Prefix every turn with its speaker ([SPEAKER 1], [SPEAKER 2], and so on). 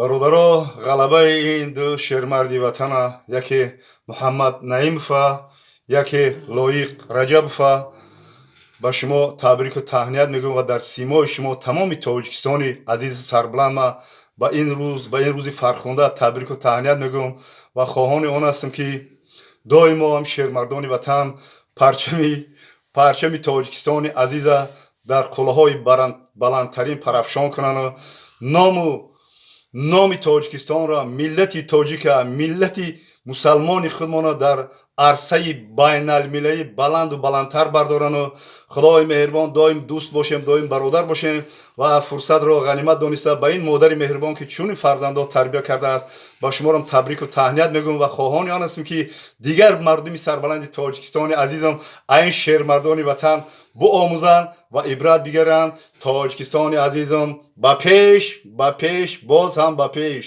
[SPEAKER 1] Бародаро, ғалабаи ин ду шермарди ватана, яке Муҳаммад Наимова, яке Лоиқ Раҷабова, ба шумо табрику таҳният мегӯям ва дар симои шумо тамоми Тоҷикистони азизу сарбаланд ма ба ин рӯз, ба ин рӯзи фархунда табрику таҳният мегӯям ва хоҳони он ҳастам, ки доимо ҳам шермардони ватан парчами Тоҷикистони азиза дар қуллаҳои баландтарин парафшон кунанду номи Тоҷикистонро, миллати тоҷика, миллати мусалмони худмонро дар арсаи байналмилалӣ баланду баландтар бардорану Худои меҳрибон, доим дӯст бошем, доим бародар бошем. Ва фурсатро ғанимат дониста, ба ин модари меҳрибон, ки чунин фарзандо тарбия кардааст, ба шуморам табрику таҳният мегӯям ва хоҳони он ҳастем, ки дигар мардуми сарбаланди Тоҷикистони азизам ин шермардони ватан биомӯзанд ва ибрат бигиранд. Тоҷикистони азизам, ба пеш, ба пеш, боз ҳам ба пеш!